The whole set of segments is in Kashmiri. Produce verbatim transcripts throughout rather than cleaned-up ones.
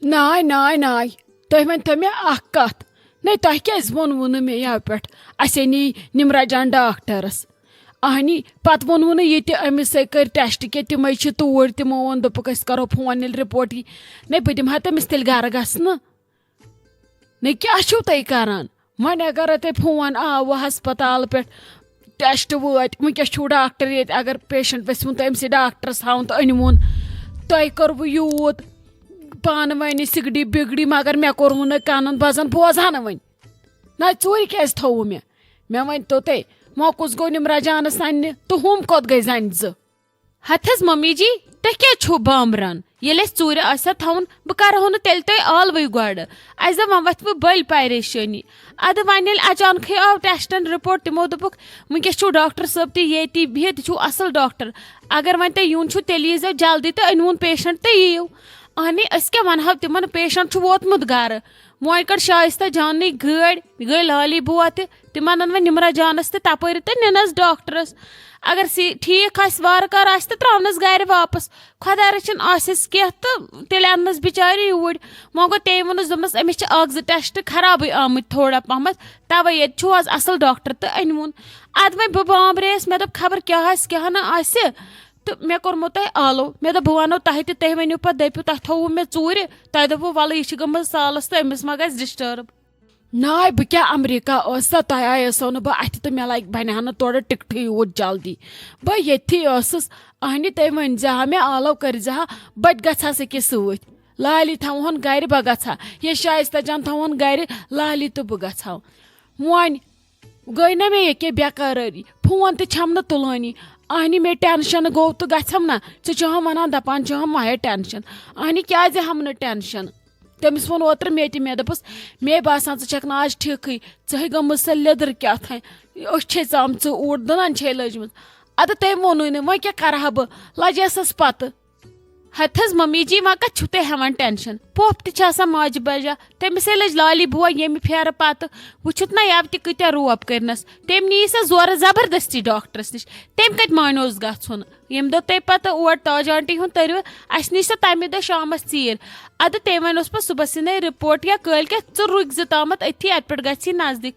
ناے ناے ناے، تُہۍ ؤنۍ تو مےٚ اکھ کتھ۔ نَے، تۄہہِ کیازِ ووٚنوٕ نہٕ مےٚ یَوٕ پٮ۪ٹھ؟ اَسے نی نِمرا جان ڈاکٹرس۔ اہنی، پتہٕ ووٚنوٕ نہٕ یہِ تہِ أمِس سۭتۍ کٔرۍ ٹیسٹ کینٛہہ، تِمے چھِ توٗرۍ، تِمو ووٚن، دوٚپُکھ، أسۍ کرو فون، ییٚلہِ رِپورٹ یی۔ نَے، بہٕ دِمہٕ ہا تٔمِس تیٚلہِ گرٕ گژھنہٕ۔ نَے، کیٛاہ چھِو تُہۍ کران؟ وۄنۍ اگر تۄہہِ فون آوٕ ہسپتال پٮ۪ٹھ، ٹیسٹ وٲتۍ، وٕنکیٚس چھُو ڈاکٹر ییٚتہِ، اگر پیشنٹ ویژھِ وُن تہٕ أمِس یہِ ڈاکٹرس ہاوُن تہٕ أنۍ وُن، تۄہہِ کوٚروٕ یوٗت پانہٕ وَنہِ سِگڑی بِگڑی، مگر مےٚ کوٚروٕ نہٕ کَنَن، بہٕ زَن بوزٕ ہا نہٕ وۄنۍ۔ نہ، ژوٗرِ کیٛازِ تھوٚوٕ مےٚ؟ مےٚ ؤنۍ تو تُہۍ، وۄنۍ کُس گوٚو نِمرا جانَس اَننہِ تہٕ ہُم کوٚت گٔے زَنہِ زٕ؟ ہتہٕ حظ ممی جی، تُہۍ کیٛازِ چھِو بامبران؟ ییٚلہِ اَسہِ ژوٗرِ آسہِ ہا تھاوُن، بہٕ کَرٕہو نہٕ تیٚلہِ تۄہہِ آلوٕے گۄڈٕ۔ اَسہِ دوٚپ، وۄنۍ وۄتھٕ بہٕ بٔلۍ پریشٲنی۔ اَدٕ وۄنۍ ییٚلہِ اچانکھٕے آو ٹیسٹن رپورٹ، تِمو دوٚپُکھ، وٕنکیٚس چھُو ڈاکٹر صٲب تہِ ییٚتی بِہِتھ، یہِ چھُو اَصٕل ڈاکٹر۔ اگر وۄنۍ تۄہہِ یُن چھُو، تیٚلہِ ییٖزیو جلدی تہٕ أنۍ وُن پیشنٹ تہٕ یِیِو۔ اہنی، أسۍ کیٛاہ وَنہو تِمن، پیشنٹ چھُ ووتمُت گرٕ۔ وۄنۍ کٔڑ شایستہ جانٕنۍ گٲڑۍ، گٔے لالی بوا تہِ، تِمن اَن وۄنۍ نِمرا جانس تہِ تپٲرۍ تہٕ نِنس ڈاکٹرس۔ اگر سی ٹھیٖک آسہِ، وارٕ کارٕ آسہِ تہٕ ترٛاونس گرِ واپس۔ خۄدا رٔچھِن آسٮ۪س کینٛہہ تہٕ تیٚلہِ اَننَس بِچارِ یوٗرۍ۔ وۄنۍ گوٚو تٔمۍ ووٚنُس، دوٚپمَس، أمِس چھِ اَکھ زٕ ٹٮ۪سٹ خرابٕے آمٕتۍ تھوڑا پَہمَتھ، تَوَے ییٚتہِ چھُو آز اَصٕل ڈاکٹر تہٕ أنۍ وُن۔ اَدٕ وۄنۍ بہٕ بامبرییَس، مےٚ دوٚپ، خبر کیٛاہ آسہِ کیٛاہ نہٕ آسہِ۔ تہٕ مےٚ کوٚرمو تۄہہِ آلو، مےٚ دوٚپ، بہٕ وَنو تۄہہِ تہِ، تُہۍ ؤنِو پَتہٕ، دٔپِو، تۄہہِ تھوٚوُ مےٚ ژوٗرِ، تۄہہِ دوٚپوُ، وَلہٕ، یہِ چھِ گٔمٕژ سالَس تہٕ أمِس ما گژھِ ڈِسٹٲرٕب۔ ناے، بہٕ کیٛاہ امریکہ ٲسسا، تۄہہِ آیسو نہٕ بہٕ اَتھِ تہٕ مےٚ لگہِ، بنہِ ہا نہٕ تورٕ ٹکٹھٕے یوٗت جلدی۔ بہٕ ییٚتھی ٲسٕس، اہنہِ تٔمۍ ؤنۍ زِ ہا مےٚ، آلو کٔرۍ زِ ہا، بہٕ تہِ گژھٕ ہا سُہ کہِ سۭتۍ۔ لالی تھاوہون گرِ، بہٕ گژھٕ ہا۔ یہِ شایستہ جان تھاوہون گرِ، لالی تہٕ بہٕ گژھٕ ہاو۔ وۄنۍ گٔے نہ مےٚ ییٚکیٛاہ بے قرٲری، فون تہِ چھَم نہٕ تُلٲنی۔ اہنہِ مےٚ ٹینشن گوٚو تہٕ گژھم نہ۔ ژٕ چھُہم ونان، دپان چھُہم، مہ ہے ٹینشن۔ اہنہِ کیٛازِ ہم نہٕ ٹینشن؟ تٔمِس ووٚن اوترٕ مےٚ تہِ، مےٚ دوٚپُس، مے باسان، ژٕ چھَکھ نہٕ آز ٹھیٖکھٕے، ژٕ ہے گٔمٕژ سۄ لیٚدٕر کیٛاہ تھانۍ، أچھ چھے ژامژٕ اوٗرۍ، دٕنَن چھے لٔجمٕژ۔ اَدٕ تٔمۍ ووٚنُے نہٕ، وۄنۍ کیٛاہ کَرٕ ہا بہٕ؟ لَجیسَس پَتہٕ۔ ہَتہٕ حظ مٔمی جی، وۄنۍ کَتھ چھِو تُہۍ ہٮ۪وان ٹٮ۪نشَن؟ پۄپھ تہِ چھِ آسان ماجہِ بَجا، تٔمِس ہے لٔج لالی بُوا ییٚمہِ پھیرٕ پَتہٕ۔ وٕچھُتھ نہ یَوٕ تہِ کۭتیٛاہ روب کٔرنَس، تٔمۍ نی سۄ زورٕ زبردستی ڈاکٹرَس نِش، تٔمۍ کَتہِ مانیوس گژھُن؟ ییٚمہِ دۄہ تۄہہِ پَتہٕ اور تاج آنٹی ہُنٛد تٔرِو، اَسہِ نِش سۄ تَمہِ دۄہ شامَس ژیٖرۍ۔ اَدٕ تٔمۍ وَنہِ اوس پَتہٕ صُبحَس یِنَے رِپورٹ یا کٲلۍ کٮ۪تھ ژٕ رُکۍ زِ تامَتھ أتھی، اَتہِ پٮ۪ٹھ گژھی نزدیٖک۔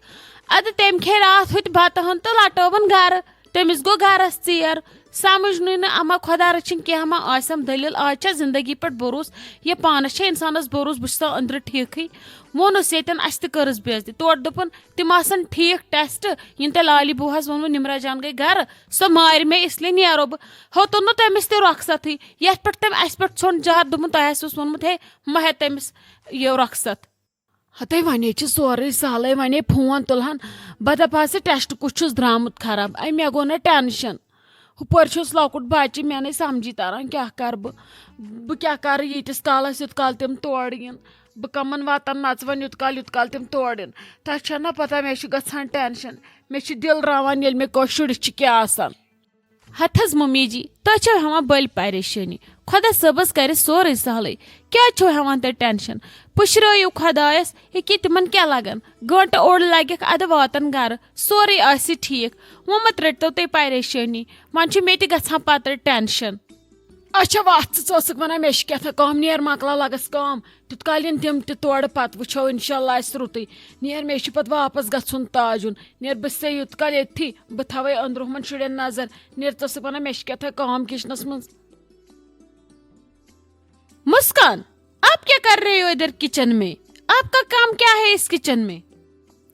اَدٕ تٔمۍ کھے راتھ ہُتہِ بَتہٕ ہَن تہٕ لَٹٲوٕن گَرٕ۔ تٔمِس گوٚو گَرَس ژیر۔ سَمٕجھ نٕے نہٕ اَما خۄدا رٔچھِنۍ کینٛہہ ما آسٮ۪م دٔلیٖل۔ آز چھا زِندگی پٮ۪ٹھ بروسہٕ؟ یہِ پانَس چھا اِنسانَس بروسہٕ؟ بہٕ چھُس آسان أنٛدرٕ ٹھیٖکھٕے۔ ووٚنُس ییٚتٮ۪ن، اَسہِ تہِ کٔرٕس بے عزتی۔ تورٕ دوٚپُن، تِم آسَن ٹھیٖک ٹٮ۪سٹ، یِنہٕ تۄہہِ لالی بوٗہَس ووٚنوُ نِمرا جان گٔے گَرٕ، سۄ مارِ مےٚ، اِسلیے نیرو بہٕ۔ ہیوٚتُن نہٕ تٔمِس تہِ رۄخصتٕے۔ یَتھ پٮ۪ٹھ تٔمۍ اَسہِ پٮ۪ٹھ ژھوٚن جار، دوٚپُن، تۄہہِ آسِوُس ووٚنمُت، ہے، مہ ہےٚ تٔمِس یہِ رۄخصت۔ ہتے وَنے چھِ سورُے سہلٕے، وَنے فون تُلہَن، بہٕ دَپہٕ ہا، ژٕ ٹٮ۪سٹ کُس چھُس درٛامُت خراب؟ اَے، مےٚ گوٚو نہ ٹٮ۪نشَن۔ ہُپٲرۍ چھُس لۄکُٹ بَچہِ، مےٚ نَے سَمجھی تَران، کیٛاہ کَرٕ بہٕ؟ بہٕ کیٛاہ کَرٕ ییٖتِس کالَس، یوٚت کال تِم تورٕ یِن؟ بہٕ کَمَن واتَن نَژوَن، یوٚت کال، یوٚت کال تِم تورٕ یِن؟ تۄہہِ چھےٚ نہ پَتہ، مےٚ چھُ گژھان ٹٮ۪نشَن، مےٚ چھُ دِل راوان، ییٚلہِ مےٚ کٲنٛسہِ شُرِس چھِ کینٛہہ آسان۔ ہتہٕ حظ ممی جی، تۄہہِ چھو ہٮ۪وان بٔلۍ پریشٲنی۔ خۄدا صٲبس کرِ سورُے سہلٕے۔ کیٛازِ چھو ہٮ۪وان تُہۍ ٹینشن؟ پُشرٲیِو خۄدایس، ییٚکیٛاہ تِمن کیٛاہ لگن؟ گٲنٹہٕ اوٚڑ لگٮ۪کھ، ادٕ واتن گرٕ۔ سورُے آسہِ ٹھیٖک۔ وۄنۍ مہ ترٔٹۍتو تُہۍ پریشٲنی۔ وۄنۍ چھُ مےٚ تہِ گژھان پتہٕ ٹینشن۔ اچھا، وَتھ ژٕ، ژٕ ٲسٕکھ وَنان، مےٚ چھِ کیٛاہ تھا کٲم، نیر مۄکلاو لَگَس کٲم۔ تیُت کالٮ۪ن تِم تہِ تورٕ، پَتہٕ وٕچھو اِنشاء اللہ اَسہِ رُتُے۔ نیر، مےٚ چھِ پَتہٕ واپَس گژھُن تاجُن۔ نیر، بہٕ چھسے یُت کال ییٚتھی، بہٕ تھاوَے أنٛدرٕ ہُمَن شُرٮ۪ن نظر۔ نیر، ژٕ ٲسٕکھ وَنان، مےٚ چھِ کیٛاہ تھا کٲم کِچنَس منٛز۔ مسکان، آپ کیا کر رہے ہو ادھر کچن میں؟ آپ کا کام کیا ہے اس کچن میں؟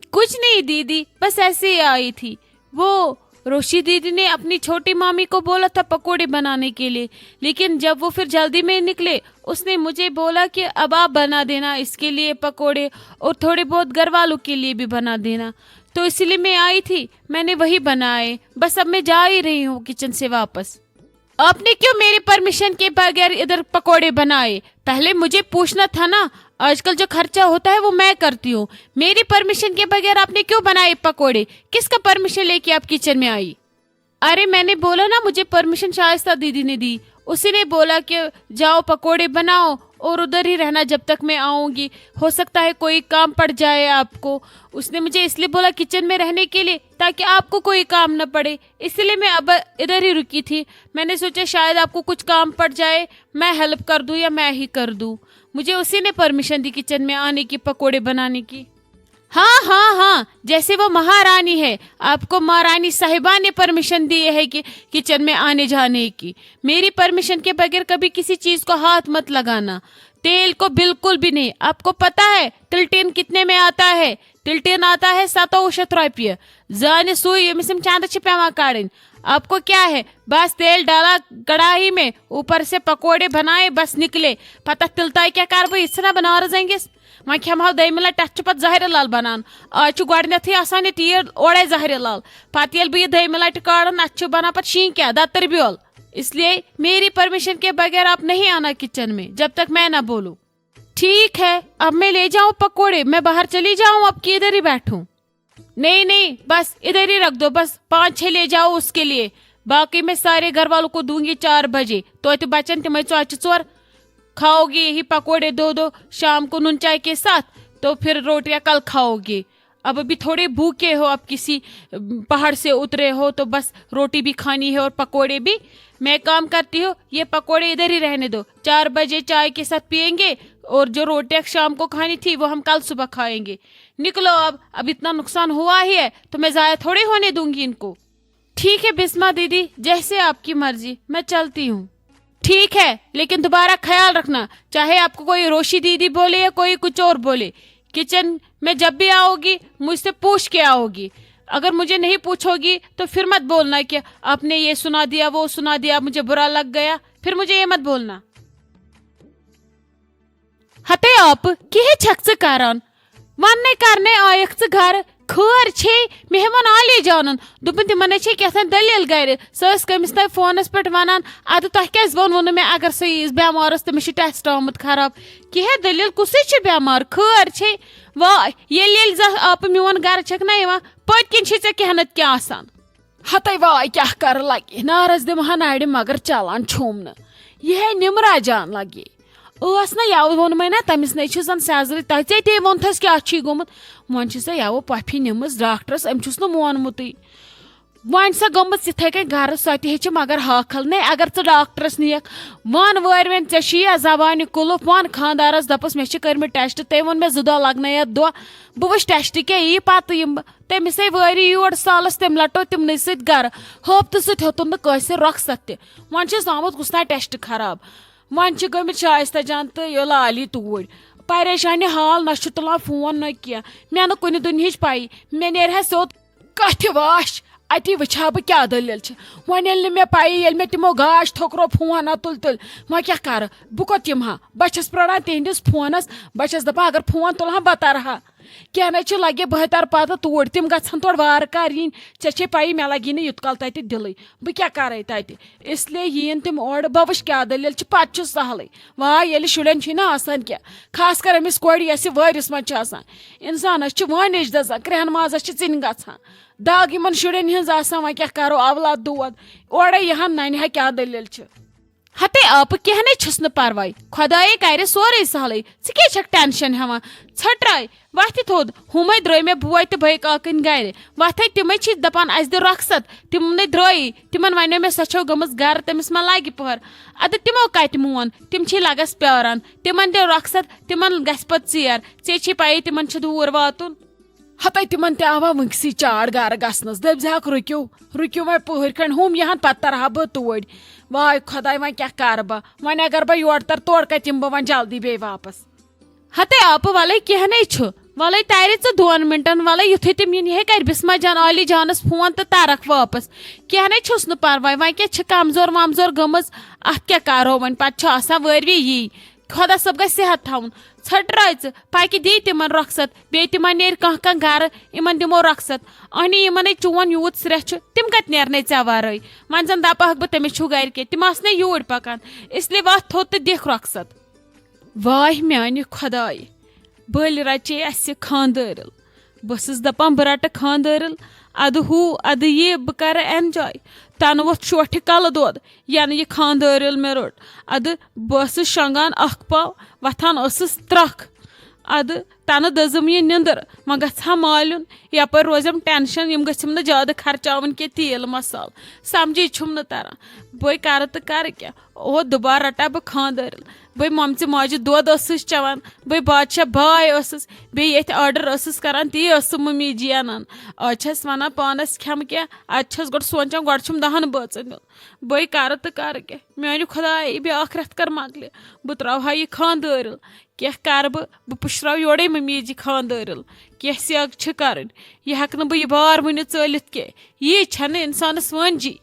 کچھ نہیں دیدی، بس ایسے ہی آئی تھی۔ وہ روشی दीदी ने अपनी छोटी मामी को बोला था पकोड़े बनाने के लिए, लेकिन जब वो फिर जल्दी में निकले, उसने मुझे बोला कि अब आप बना देना इसके लिए पकोड़े और थोड़े बहुत घर वालों के लिए भी बना देना। तो इसलिए मैं आई थी, मैंने वही बनाए। बस अब मैं जा ही रही हूँ किचन से वापस। आपने क्यों मेरे परमिशन के बगैर इधर पकोड़े बनाए? पहले मुझे पूछना था ना। आजकल जो खर्चा होता है वो मैं करती हूँ। मेरी परमिशन के बगैर आपने क्यों बनाए पकोड़े? किसका परमिशन लेके आप किचन में आई? अरे मैंने बोला ना मुझे परमिशन शाइस्ता दीदी ने दी। उसी ने बोला कि जाओ पकोड़े बनाओ और उधर ही रहना जब तक मैं आऊँगी। हो सकता है कोई काम पड़ जाए आपको। उसने मुझे इसलिए बोला किचन में रहने के लिए ताकि आपको कोई काम न पड़े, इसीलिए मैं अब इधर ही रुकी थी। मैंने सोचा शायद आपको कुछ काम पड़ जाए, मैं हेल्प कर दूँ या मैं ही कर दूँ। मुझे उसी ने परमिशन दी किचन में आने की, पकोड़े बनाने की। हाँ, हाँ, हाँ, जैसे वो महारानी है। आपको महारानी साहिबा ने परमिशन दी है कि किचन में आने जाने की। मेरी परमिशन के बगैर कभी किसी चीज को हाथ मत लगाना। तेल को बिल्कुल भी नहीं। आपको पता है तिलटेन कितने में आता है? तिलटेन आता है ستوُہ شیٚتھ رۄپیہِ۔ زانہِ سُے، ییٚمِس یِم چندٕ چھِ پٮ۪وان کڑٕنۍ۔ आपको क्या है, बस तेल डाला कढ़ाई में, ऊपर से पकोड़े बनाए, बस निकले। پتہ تِلہٕ تاے کیٛاہ کرٕ بہٕ؟ یہِ ژھٕنا بہٕ نارٕ زنٛگِس۔ وۄنۍ کھٮ۪مہٕ ہاو دوٚیمہِ لٹہِ، تتھ چھُ پتہٕ زہرِ لال بنان۔ آز چھُ گۄڈٕنیتھٕے آسان یہِ تیٖر اورے زہرِ لال۔ پتہٕ ییٚلہِ بہٕ یہِ دوٚیمہِ لٹہِ کارن، اتھ چھُ بنان پتہٕ شیٖن کیٛاہ، دتٕر بیول۔ इसलिए मेरी परमिशन के बगैर आप नहीं आना किचन में, जब तक मैं ना बोलूं। ठीक है, अब मैं ले जाऊं पकोड़े, मैं बाहर चली जाऊं, अब किधर ही बैठूं? नहीं, नहीं, बस इधर ही रख दो, बस पाँच छह ले जाओ उसके लिए। बाकी मैं सारे घर वालों को दूंगी चार बजे। توتہِ بچن تِمے ژۄچہِ ژور۔ खाओगी यही पकोड़े दो दो शाम को नून चाय के साथ, तो फिर रोटियां कल खाओगी। अब अभी थोड़े भूखे हो, अब किसी अम, पहाड़ से उतरे हो, तो बस रोटी भी खानी है और पकोड़े भी। मैं काम करती हूँ, ये पकोड़े इधर ही रहने दो, चार बजे चाय के साथ पियेंगे, और जो रोटियां शाम को खानी थी, वो हम कल सुबह खाएंगे। निकलो अब, अब इतना नुकसान हुआ ही है, तो मैं जाया थोड़े होने दूंगी इनको। ठीक है बिस्मा दीदी, जैसे आपकी मर्जी, मैं चलती हूँ। ठीक है, लेकिन दोबारा ख्याल रखना, चाहे आपको कोई रोशी दीदी बोले या कोई कुछ और बोले, किचन में जब भी आओगी, मुझसे पूछ के आओगी। अगर मुझे नहीं पूछोगी, तो फिर मत बोलना कि आपने ये सुना दिया, वो सुना दिया, मुझे बुरा लग गया, फिर मुझे ये मत बोलना। ہتے آپہٕ، کیٛاہ چھکھ ژٕ کران؟ وننے کرنے آیکھ ژٕ گرٕ، خٲر چھے؟ مےٚ ہیوٚمن عالی جانن، دوٚپُن تِمن ہے چھے کیٛاہ تام دٔلیٖل گرِ۔ سۄ ٲس کٔمِس تام فونس پٮ۪ٹھ ونان، ادٕ تۄہہِ کیٛازِ ووٚنوٕ نہٕ مےٚ اگر سۄ ییٖژ بٮ۪مار ٲس، تٔمِس چھُ ٹیسٹ آمُت خراب۔ کیٛاہ دٔلیٖل، کُسٕے چھُ بٮ۪مار؟ خٲر چھے؟ واے، ییٚلہِ ییٚلہِ زانٛہہ آپہٕ میون گرٕ چھکھ نہ یِوان، پٔتۍ کِنۍ چھے ژےٚ کینٛہہ نتہٕ کینٛہہ آسان۔ ہتے واے کیٛاہ کرٕ لگہِ، نارس دِمہٕ ہا نرِ مگر چلان چھوم نہٕ۔ یہِ ہے نِمرا جان لگہِ۔ ٲس نہ یوٕ ووٚنمَے نہ تٔمِس نے چھُ زن سیزرٕے، تۄہہِ ژےٚ تے ووٚنتھس کیٛاہ چھُے گوٚمُت؟ وۄنۍ چھِ سۄ یوٕ پۄپھِ نِمٕژ ڈاکٹرس، أمۍ چھُس نہٕ مونمُتٕے۔ وۄنۍ سۄ گٔمٕژ یِتھے کٔنۍ گرٕ، سۄ تہِ ہیٚچھِ مگر ہاکھل۔ نے اگر ژٕ ڈاکٹرس نِیکھ، وَن وٲرۍ وۄنۍ ژےٚ چھُے یا زبانہِ قُلُف، وَن خاندارس دپس مےٚ چھِ کٔرمٕتۍ ٹیسٹ، تٔمۍ ووٚن مےٚ زٕ دۄہ لگنے یتھ دۄہ، بہٕ وٕچھٕ ٹیسٹ کیٛاہ یی، پتہٕ یِمہٕ بہٕ۔ تٔمِس ہے وٲری یور سالس، تٔمۍ لٹو تِمنٕے سۭتۍ گرٕ۔ ہٲفتہٕ سۭتۍ ہیوٚتُن نہٕ کٲنٛسہِ رۄخصت تہِ۔ وۄنۍ چھُس آمُت کُس تام ٹیسٹ خراب۔ وۄنۍ چھِ گٔمٕتۍ شایستہ جان تہٕ یہِ لالی توٗرۍ۔ پریشانی حال، نہ چھُ تُلان فون نہ کینٛہہ۔ مےٚ نہٕ کُنہِ دُنہِچ پَیی۔ مےٚ نیرِ ہا سیوٚد کَتھِ واش۔ اَتی وٕچھِ ہا بہٕ کیٛاہ دٔلیٖل چھِ۔ وۄنۍ ییٚلہِ نہٕ مےٚ پَیی، ییٚلہِ مےٚ تِمو گاش تھوٚکرو فون نہ تُل تُلۍ، وۄنۍ کیٛاہ کَرٕ؟ بہٕ کوٚت یِمہٕ ہا؟ بہٕ چھَس پرٛاران تِہِنٛدِس فونَس۔ بہٕ چھَس دَپان، اگر فون تُلہٕ ہا، بہٕ تَرٕ ہا۔ کینٛہہ نہ چھُ، لگہِ بہٕ تہِ ترٕ پتہٕ توٗرۍ، تِم گژھن تورٕ وارٕ کارٕ یِنۍ۔ ژےٚ چھے پَیی، مےٚ لگی نہٕ یُتھ کال تتہِ دِلٕے، بہٕ کیٛاہ کرے تتہِ؟ اس لیے یِیِن تِم اورٕ، بہٕ وٕچھِ کیٛاہ دٔلیٖل چھِ، پتہٕ چھُ سہلٕے۔ واے، ییٚلہِ شُرٮ۪ن چھُے نہ آسان کینٛہہ، خاص کر أمِس کورِ، یۄس یہِ وٲرِس منٛز چھِ آسان، انسانس چھِ وٲنِج دزان، کرٛٮ۪ہن مازس چھِ ژِنہِ گژھان، دگ یِمن شُرٮ۪ن ہٕنٛز آسان، وۄنۍ کیٛاہ کرو، اولاد دود۔ اورے یِہن ننہِ ہا کیٛاہ دٔلیٖل چھِ۔ ہتے آپہٕ، کینٛہہ نے چھُس نہٕ پرواے، خۄدایے کرِ سورُے سہلٕے۔ ژٕ کیٛازِ چھکھ ٹینشن ہٮ۪وان؟ ژھٔٹراے، وۄتھِ تھوٚد، ہُمے درٛٲے مےٚ بوے تہٕ بٲے کاکٕنۍ گرِ۔ وۄتھے تِمے چھِ دپان، اسہِ دِ رۄخصت، تِمنٕے درٛٲیی۔ تِمن ونیو مےٚ، سۄ چھو گٔمٕژ گرٕ، تٔمِس ما لگہِ پٔہر؟ ادٕ تِمو کتہِ مون؟ تِم چھِ لگس پیاران۔ تِمن دِ رۄخصت، تِمن گژھِ پتہٕ ژیر۔ ژےٚ چھے پَیی، تِمن چھُ دوٗر واتُن۔ ہتے تِمن تہِ آوا وٕنکسٕے چاڑ گرٕ گژھنس۔ دٔپۍ زِہکھ، رُکِو، رُکِو وۄنۍ پٔہٕرۍ کھنٛڈ، ہُم یِہن، پتہٕ ترہا بہٕ توٗرۍ۔ واے خۄداے، وۄنۍ کیٛاہ کرٕ بہٕ؟ وۄنۍ اگر بہٕ یورٕ ترٕ، تورٕ کتہِ یِمہٕ بہٕ وۄنۍ جلدی بیٚیہِ واپس؟ ہتے آپہٕ، ولے کینٛہہ نے چھُ، ولے ترِ ژٕ دۄن منٹن، ولے یُتھُے تِم یِن، یِہے کرِ بسمہ جان عالی جانس فون تہٕ ترکھ واپس۔ کینٛہہ نے چھُس نہٕ پرواے، وۄنۍ کیٛاہ چھِ کمزور ومزور گٔمٕژ، اتھ کیٛاہ کرو وۄنۍ، پتہٕ چھُ آسان وٲروِ یی۔ خۄدا صٲب گژھِ صحت تھاوُن۔ ژھٔٹراے ژٕ، پکہِ دی تِمن رۄخصت، بیٚیہِ تِمن نیرِ کانٛہہ کانٛہہ گرٕ، یِمن دِمو رۄخصت۔ اہنی یِمنے چون یوٗت سرٛیہ چھُ، تِم کتہِ نیرنے ژےٚ ورٲے؟ وۄنۍ زن دپہکھ بہٕ، تٔمِس چھُو گرِ کینٛہہ، تِم آسنے یوٗرۍ پکان، اس لیے وتھ تھوٚد تہٕ دِکھ رۄخصت۔ واے میانہِ خۄدایہِ، بٔلۍ رچے اسہِ خاندٲرِل۔ بہٕ ٲسٕس دپان بہٕ رٹہٕ خاندٲرِل، ادٕ ہُہ ادٕ یہِ، بہٕ کرٕ انجوے۔ تنہٕ ووٚتھ شوٹھِ کلہٕ دود، ینہٕ یہِ خاندٲرِل مےٚ روٚٹ۔ ادٕ بہٕ ٲسٕس شۄنٛگان اکھ پاو، وۄتھان ٲسٕس ترکھ۔ ادٕ تنہٕ دٔزٕم یہِ نِندٕر، وۄنۍ گژھِ ہا مالیُن، یپٲرۍ روزٮ۪م ٹینشن، یِم گٔژھِم نہٕ زیادٕ خرچاوٕنۍ کینٛہہ تیٖل مسالہٕ، سمجھی چھُم نہٕ تران۔ بٔے کرٕ تہٕ کرٕ کیٛاہ؟ او، دُبارٕ رٹا بہٕ خاندٲرِل۔ بہٕ مۄمژِ ماجہِ دۄد ٲسٕس چٮ۪وان، بہٕ بادشاہ باے ٲسٕس، بیٚیہِ ییٚتھۍ آرڈر ٲسٕس کران، تی ٲسٕس ممی جی انان۔ آز چھَس ونان پانس کھٮ۪مہٕ کینٛہہ، اتہِ چھَس گۄڈٕ سونٛچان گۄڈٕ چھُم دہن بٲژن دیُن۔ بٔے کرٕ تہٕ کرٕ کیٛاہ؟ میانہِ خدایہِ، بیٚیہِ ٲخرت کر مۄکلہِ۔ بہٕ تراوہا یہِ خاندٲرِل۔ کینٛہہ کرٕ بہٕ، بہٕ پُشراو یورے ممی جی خاندٲرِل۔ کینٛہہ سیٚگ چھِ کرٕنۍ۔ یہِ ہٮ۪کہٕ نہٕ بہٕ یہِ بار وٕنہِ ژٲلِتھ کینٛہہ۔ یی چھَنہٕ انسانس وٲنجی۔